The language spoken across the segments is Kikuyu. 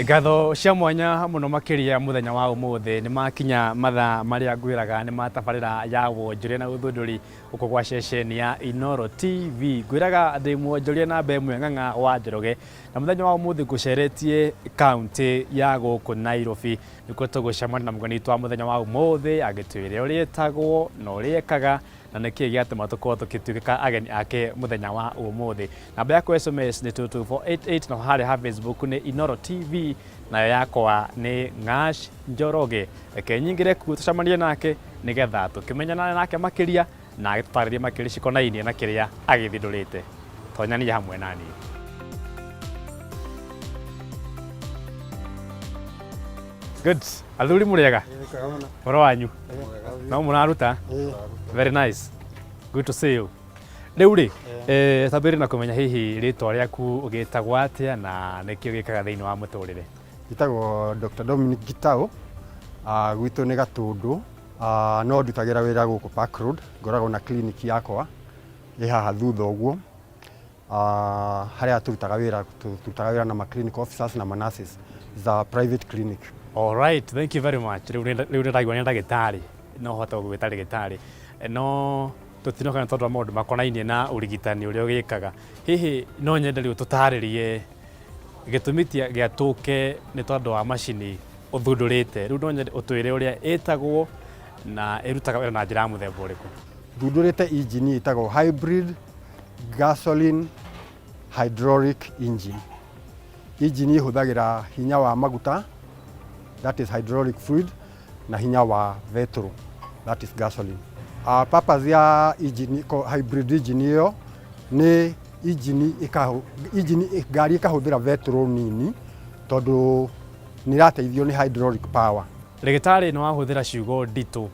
Ngatho cia mwanya mũno makĩria mũthenya wa ũmũthĩ nĩ makinya mathaa marĩa ngwĩraga nĩ ma tabarĩra ya wonjoria na ũthundũri gũkũ gwa ceceni ya Inooro TV. Ngwĩraga ndĩ mwonjoria namba ĩmwe Ng'ang'a wa Njoroge na mũthenya wa ũmũthĩ ngũceretie kaũntĩ ya gũkũ Nairobi nĩkuo tũgũcemania na mũgeni witũ wa mũthenya wa ũmũthĩ agĩtwĩre ũrĩa etagwo na ũrĩa ekaga na nĩkĩ gĩatũma tũkorwo tũkĩtuĩka ageni ake mũthenya wa ũmũthĩ. Namba yakwa SMS nĩ 22488 na harĩa ha Facebook nĩ Inooro TV nayo yakwa nĩ Ng'ash Njoroge. Reke nyingĩre kuo tũcemanie nake nĩgetha tũkĩmenyane nake makĩria na agĩtũtarĩrie makĩria cikonainie na kĩrĩa agĩthindũrĩte. Tonyania hamwe na niĩ. Good. Athuri mũrĩega? Ũhoro wanyu? No mũraruta? Very nice. Good to see you. Rĩu rĩ, eh, tambĩrĩ na kũmenya hihi rĩtwa rĩaku ũgĩtagwo atĩa na nĩkĩ ũgĩkaga thĩinĩ wa mũtũrĩre? Njĩtagwo Dr. Dominic Gitau, ah, gwitũ nĩ Gatũndũ, ah, no ndutagĩra wĩra gũkũ Park Road, ngoragwo na clinic yakwa ĩ haha thutha ũguo. Ah, harĩa tũrutaga wĩra tũrutaga wĩra na ma clinic officers na ma nurses. It's a private clinic. All right, thank you very much. Rĩu rĩu nĩ ndagĩtarĩ no hote gũgwĩta ndagĩtarĩ no tũtinoka nĩ tondũ wa maũndũ makonainie na ũrigitani ũrĩa ũgĩkaga. Hihi no nyende rĩu tũtarĩrie gĩtũmi gĩa tũke nĩ tondũ wa macini ũthundũrĩte. Rĩu no nyende ũtwĩre ũrĩa ĩtagwo na ĩrutaga wĩra na njĩra ya mũthemba ũrĩkũ. Thundũrĩte engine ĩtagwo hybrid gasoline hydraulic engine. Engine ĩhũthagĩra hinya wa maguta, that is hydraulic fluid, na hinya wa betũrũ, that is gasoline. Purpose ya engine, hybrid engine ĩyo nĩ engine engine ngari ĩkahũthĩra betũrũ nini tondũ nĩ ĩrateithio nĩ hydraulic power. Ndagĩtarĩ nĩ wahũthĩra ciugo nditũ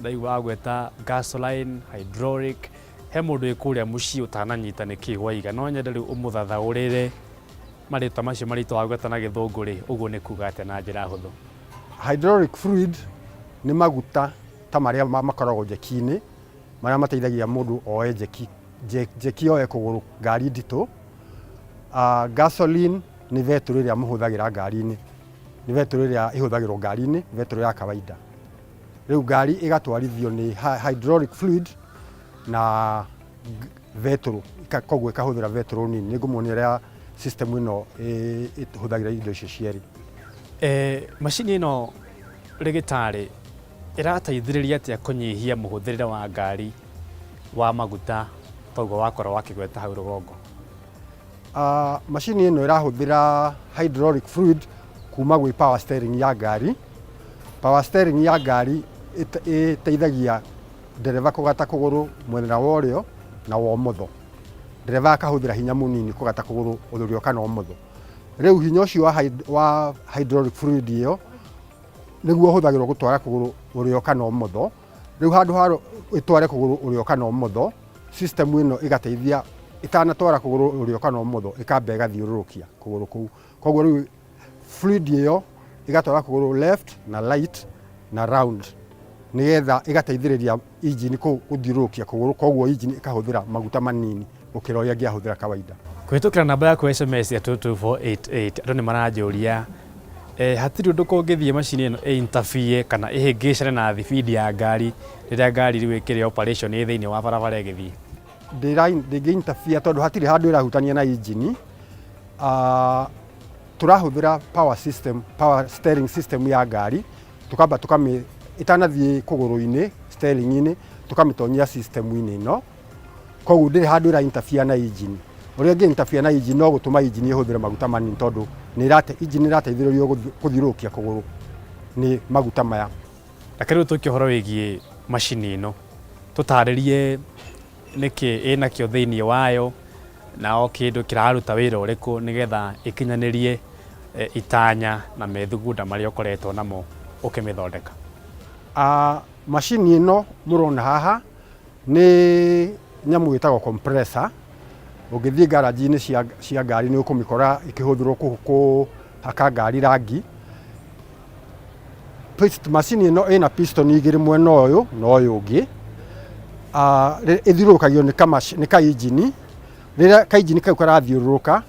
ndaigua wagweta gasoline, hydraulic, he mũndũ wĩ kũrĩa mũciĩ ũtananyita nĩkĩ waiga, no nyende rĩu ũmũthathaũrĩre marĩtwa macio maritũ wagweta na gĩthũngũ rĩ, ũguo nĩ kuga atĩa na njĩra hũthũ? Hydraulic fluid nĩ maguta ta marĩa makoragwo njeki-inĩ, marĩa mateithagia mũndũ oe njeki, njeki yoe kũgũrũ ngari nditũ. Gasoline nĩ betũrũ ĩrĩa mũhũthagĩra ngari-inĩ, nĩ betũrũ ĩrĩa ĩhũthagĩrwo ngari-inĩ, betũrũ ya kawaida. Rĩu ngari ĩgatwarithio nĩ hydraulic fluid na betũrũ, koguo ĩkahũthĩra betũrũ nini. Nĩ ngũmuonia ũrĩa system ĩno ĩhũthagĩra indo icio cierĩ. Macini ĩno rĩgĩtarĩ ĩrateithĩrĩria atĩa kũnyihia mũhũthĩrĩre wa ngari wa maguta toguo wakorwo wakĩgweta hau rũgongo? Macini ĩno ĩrahũthĩra hydraulic fluid kuma gwĩ power steering ya ngari. Power steering ya ngari ĩteithagia ndereba kũgata kũgũrũ mwena wa ũrĩo na wa ũmotho. Ndereba akahũthĩra hinya mũnini kũgata kũgũrũ ũrĩo kana ũmotho. Rĩu hinya ũcio wa hydraulic fluid ĩyo nĩguo ũhũthagĩrwo gũtwara kũgũrũ ũrĩo kana ũmotho. Rĩu handũ ha ĩtware kũgũrũ ũrĩo kana ũmotho, system ĩno ĩgateithia ĩtanatwara kũgũrũ ũrĩo kana ũmotho ĩkamba ĩgathiũrũrũkia kũgũrũ kũu. Koguo rĩu fluid ĩyo ĩgatwara kũgũrũ left na right na round nĩgetha ĩgateithĩrĩria engine gũthiũrũrũkia kũgũrũ, koguo engine ĩkahũthĩra maguta manini gũkĩra ũrĩa ĩngĩahũthĩra kawaida. Kũhĩtũkĩra namba yaku ya SMS ya 22488 andũ nĩ maranjũria hatirĩ ũndũ kũngĩthiĩ macini ĩno ĩ interfere kana ĩhĩngĩcane na thibindi ya ngari rĩrĩa ngari rĩu ĩkĩrĩ operation ĩ thĩinĩ wa barabara ĩgĩthiĩ. Ndĩngĩ interfere tondũ hatirĩ handũ ĩrahutania na engine. Tũrahũthĩra power system, power steering system ya ngari, tũkamba tũkamĩ, ĩtanathiĩ kũgũrũ-inĩ steering-inĩ, tũkamĩtonyia system-inĩ ĩno, koguo ndĩrĩ handũ ĩra interfere na engine. Ũrĩa ĩngĩ interfere na engine no gũtũma engine ĩhũthĩre maguta manini tondũ engine ĩrateithĩrĩrio gũthiũrũrũkia kũgũrũ nĩ maguta maya. Reke rĩu tũke ũhoro wĩgiĩ macini ĩno, tũtarĩrie nĩkĩ ĩnakĩo thĩinĩ wayo na o kĩndũ kĩraruta wĩra ũrĩkũ nĩgetha ĩkinyanĩrie itanya na methugunda marĩa ũkoretwo namo ũkĩmĩthondeka. Macini ĩno mũrona haha nĩ nyamũ ĩtagwo compressor. Ũngĩthiĩ garage-inĩ cia ngari nĩ ũkũmĩkora ĩkĩhũthĩrwo kũhaka ngari rangi. Macini ĩno ĩna piston igĩrĩ mwena ũyũ na ũyũ ũngĩ. Ĩthiũrũrũkagio nĩ ka engine. Rĩrĩa ka engine kau karathiũrũrũka,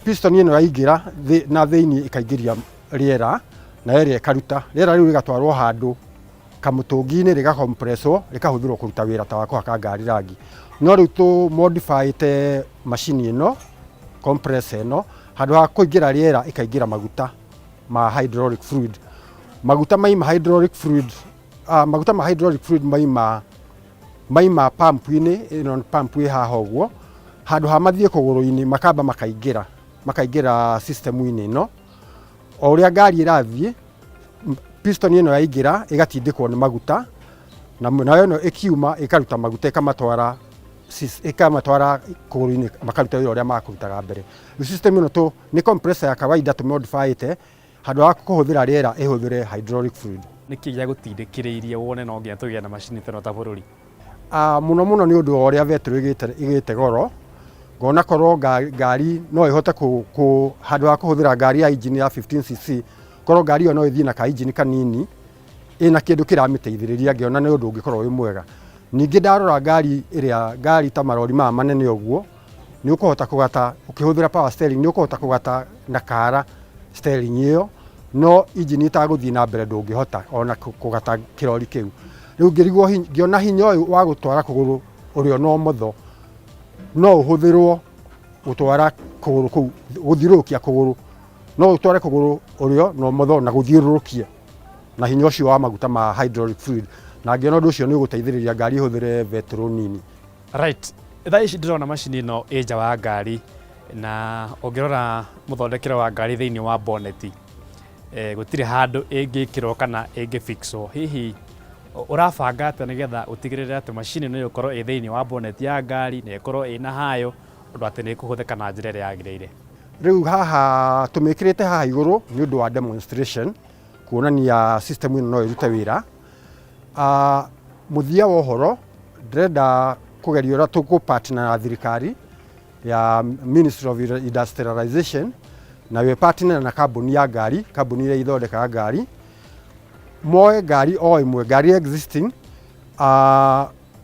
Piston ĩno yaingĩra na thĩinĩ ĩkaingĩria rĩera, nayo ĩrĩa ĩkaruta rĩera rĩu rĩgatwarwo handũ kamũtũngi-inĩ, rĩgacompresswo, rĩkahũthĩrwo kũruta wĩra ta wa kũhaka ngari rangi. No rĩu tũ modifyĩte macini ĩno, compressor ĩno, handũ ha kũingĩra rĩera ĩkaingĩra maguta ma hydraulic fluid. Maguta maima hydraulic fluid, maguta ma hydraulic fluid maima pump-inĩ ĩno, nĩ pump ĩ haha ũguo, handũ ha mathiĩ kũgũrũ-inĩ makamba makaingĩra system-inĩ ĩno. O ũrĩa ngari ĩrathiĩ, piston ĩno yaingĩra ĩgatindĩkwo nĩ maguta, na nayo ĩno ĩkiuma ĩkaruta maguta, ĩkamatwara kũgũrũ-inĩ, makaruta wĩra ũrĩa makũrutaga mbere. Rĩu system ĩno tũ nĩ compressor ya kawaida tũmodifyĩte, handũ ha kũhũthĩra rĩera ĩhũthĩre hydraulic fluid. Nĩkĩ gĩagũtindĩkĩrĩirie wone no nginya tũgĩe na macini ta ĩno ta bũrũri? Mũno mũno nĩ ũndũ wa ũrĩa betũrũ ĩgĩte goro, ngona korwo ngari no ĩhote kũ handũ ha kũhũthĩra ngari ya engine ya 15 cc, korwo ngari ĩyo no ĩthiĩ na ka engine kanini ĩna kĩndũ kĩramĩteithĩrĩria, ngĩona nĩ ũndũ ũngĩkorwo wĩ mwega. Ningĩ ndarora ngari ĩrĩa, ngari ta marori maya manene ũguo, nĩ ũkũhota kũgata ũkĩhũthĩra power steering, nĩ ũkũhota kũgata na kara steering ĩyo, no engine ĩtagũthiĩ na mbere ndũngĩhota ona kũgata kĩrori kĩu. Rĩu ngĩrigwo, ngĩona hinya ũyũ wa gũtwara kũgũrũ ũrĩo na ũmotho no ũhũthĩrwo gũtwara kũgũrũ kũu, gũthiũrũrũkia kũgũrũ, no ũtware kũgũrũ ũrĩo na ũmotho na gũthiũrũrũkie na hinya ũcio wa maguta ma hydraulic fluid, na ngĩona ũndũ ũcio nĩ ũgũteithĩrĩria ngari ĩhũthĩre betũrũ nini. Right, thaa ici ndĩrona macini ĩno ĩ nja wa ngari, na ũngĩrora mũthondekere wa ngari thĩinĩ wa bonnet, gũtirĩ handũ ĩngĩkĩrwo kana ĩngĩfixwo. Hihi ũrabanga atĩa nĩgetha ũtigĩrĩre atĩ macini ĩno ĩgũkorwo ĩ thĩinĩ wa bonnet ya ngari na ĩkorwo ĩna hayo ũndũ atĩ nĩ ĩkũhũthĩka na njĩra ĩrĩa yagĩrĩire? Rĩu haha tũmĩkĩrĩte haha igũrũ nĩ ũndũ wa demonstration, kuonania system ĩno no ĩrute wĩra. Mũthia wa ũhoro, ndĩrenda kũgeria ũrĩa tũkũ-partner na thirikari ya Ministry of Industrialization, na we partner na kambuni ya ngari, kambuni ĩrĩa ithondekaga ngari, moe ngari o ĩmwe, ngari existing.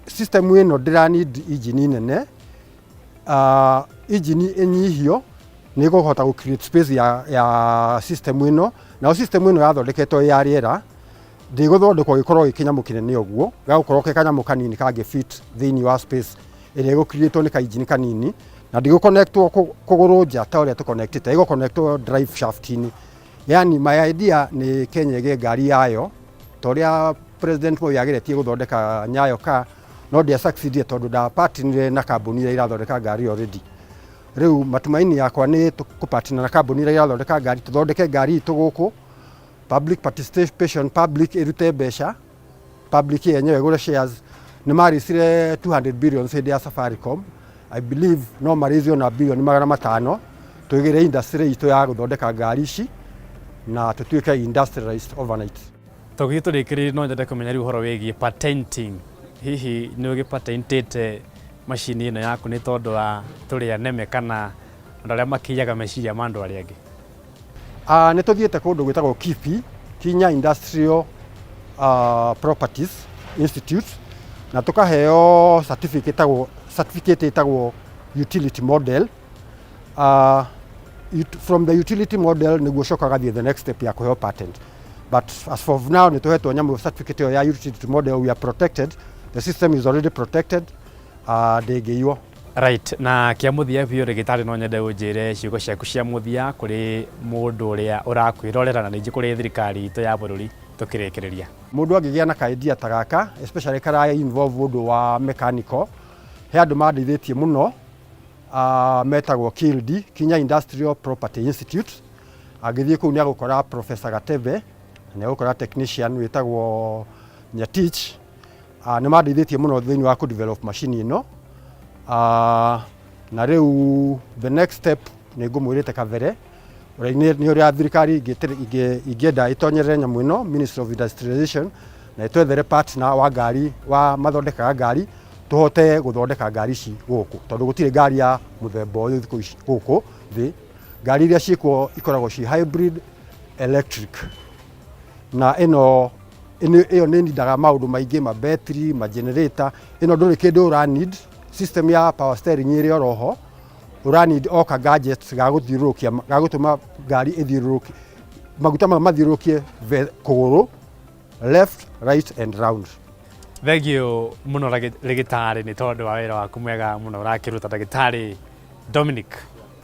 System ĩno ndĩra need engine nene, engine ĩnyihio nĩ ĩkũhota gũ create space ya system ĩno. Nayo system ĩno yathondeketwo ya rĩera, ndĩgũthondekwo gĩkorwo gĩ kĩnyamũ kĩnene ũguo, gagũkorwo ke kanyamũ kanini kangĩ fit thĩinĩ wa space ĩrĩa ĩgũ-creatwo nĩ kainjini kanini, na ndĩgũ-connectwo kũgũrũ nja ta ũrĩa tũ-connectĩte, ĩgũ-connectwo drive shaft-inĩ. Yani my idea nĩ Kenya ĩgĩe ngari yayo ta ũrĩa President Moi ageretie gũthondeka Nyayo car, no ndĩa succeedire tondũ ndapartnerire na kambuni ĩrĩa irathondeka ngari already. Rĩu matumaini yakwa nĩ kũpartner na kambuni ĩrĩa irathondeka ngari, tũthondeke ngari itũ gũkũ, public participation, public ĩrute mbeca, public yenyewe ĩgũre shares. Nĩ marĩcire 200 billion hĩndĩ ya Safaricom. I believe no marĩcie ona bilioni 500, tũigĩre industry itũ ya gũthondeka ngari ici na tũtuĩke industrialized overnight. Tũgĩthiĩ tũrĩkĩrĩrie, no nyende kũmenya rĩu ũhoro wĩgiĩ patenting. Hihi nĩ ũgĩpatentĩte macini ĩno yaku nĩ tondũ wa tũrĩa neme kana andũ arĩa makĩiyaga meciria ma andũ arĩa angĩ? Nĩ tũthiĩte kũndũ gwĩtagwo KIPI, Kenya Industrial Properties Institute, na tũkaheo certificate ĩtagwo utility model. From the utility model nĩguo ũcokaga gathiĩ the next step ya kũheo patent, but as for now nĩ tũhetwo nyamũ certificate ĩyo ya utility model. We are protected, the system is already protected, ndĩngĩiywo. Right, na kĩa mũthia biũ, rĩgĩtarĩ, no nyende ũnjĩre ciugo ciaku cia mũthia kũrĩ mũndũ ũrĩa ũrakwĩrorera na ningĩ kũrĩ thirikari itũ ya bũrũri tũkĩrĩkĩrĩria. Mũndũ angĩgĩa na ka idea ta gaka, especially kara involve ũndũ wa mechanical, he andũ mandeithĩtie mũno, metagwo KILDI, Kenya Industrial Property Institute. Angĩthiĩ kũu nĩ agũkora Professor Gatebe na nĩ agũkora technician wĩtagwo Nyatich. Nĩ mandeithĩtie mũno thĩinĩ wa kũ develop machine ĩno. Na rĩu the next step nĩ ngũmwĩrĩte kabere nĩ ũrĩa thirikari ingĩenda ĩtonyerere nyamũ ĩno, Ministry of Industrialization, na ĩtwethere partner wa ngari wa mathondekaga ngari, tũhote gũthondeka ngari ici gũkũ, tondũ gũtirĩ ngari ya mũthemba ũyũ thikũ ici gũkũ thĩ. Ngari iria ciĩkuo ikoragwo ci hybrid electric, na ĩno ĩyo nĩ nindaga maũndũ maingĩ, ma battery, ma generator. Ĩno ndũrĩ kĩndũ ũra need, system ya power steering ĩrĩ oroho. Ũra need o ka gadget ga gũthiũrũrũkia, ga gũtũma ngari ĩthiũrũrũke, maguta mau mathiũrũrũkie kũgũrũ left, right and round. Thengiũ mũno rĩgĩtarĩ nĩ tondũ wa wĩra waku mwega mũno ũrakĩruta. Ndagĩtarĩ Dominic,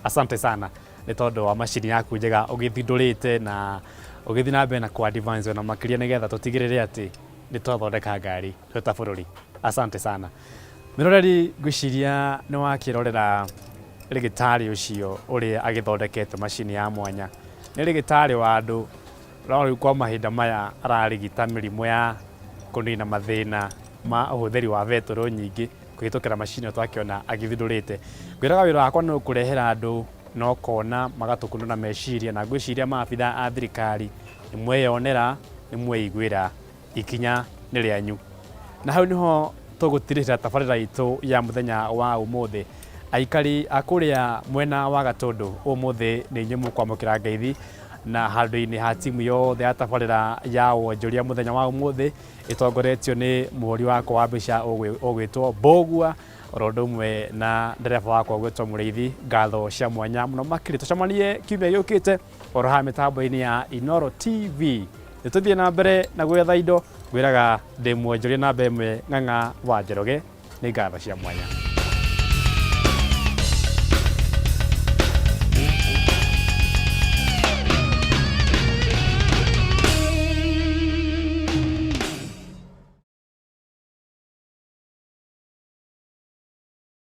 asante sana nĩ tondũ wa macini yaku njega ũgĩthundũrĩte na ũgĩthiĩ na mbere na kũ advance ona makĩria, nĩgetha tũtigĩrĩre atĩ nĩ twathondeka ngari twĩ ta bũrũri. Asante sana. Mĩroreri, ngwĩciria nĩ wakĩrorera rĩgĩtarĩ ũcio ũrĩa agĩthondekete macini ya mwanya. Nĩ rĩgĩtarĩ wa andũ, no rĩu kwa mahinda maya ararigita mĩrimũ ya kũnina mathĩna ma ũhũthĩri wa betũrũ nyingĩ kũhĩtũkĩra macini ĩyo twakĩona agĩthundũrĩte. Ngwĩraga wĩra wakwa nĩ kũrehera andũ na ũkona magatũkunũra meciria, na ngwĩciria maabitha a thirikari nĩ mweyonera, nĩ mweiguĩra, ikinya nĩ rĩanyu. Na hau niho tũgũtirĩra tabarĩra itũ ya mũthenya wa ũmũthĩ. Aikari a kũrĩa mwena wa Gatũndũ, ũmũthĩ nĩ inyuĩ mũkwamũkĩra ngeithi na handũ-inĩ ha timu yothe ya tabarĩra ya wonjoria mũthenya wa ũmũthĩ, ĩtongoretio nĩ mũhũri wakwa wa mbica ũgwĩtwo Mbũgua, oro ũndũ ũmwe na ndereba wakwa ũgwĩtwo Mũrĩithi. Ngatho cia mwanya mũno makĩria. Tũcemanie kiumia gĩũkĩte oro haha mĩtambo-inĩ ya Inooro TV. Nĩ tũthiĩ na mbere na gwetha indo. Ngwĩraga ndĩ mwonjoria namba ĩmwe, Ng'ang'a wa Njoroge. Nĩ ngatho cia mwanya.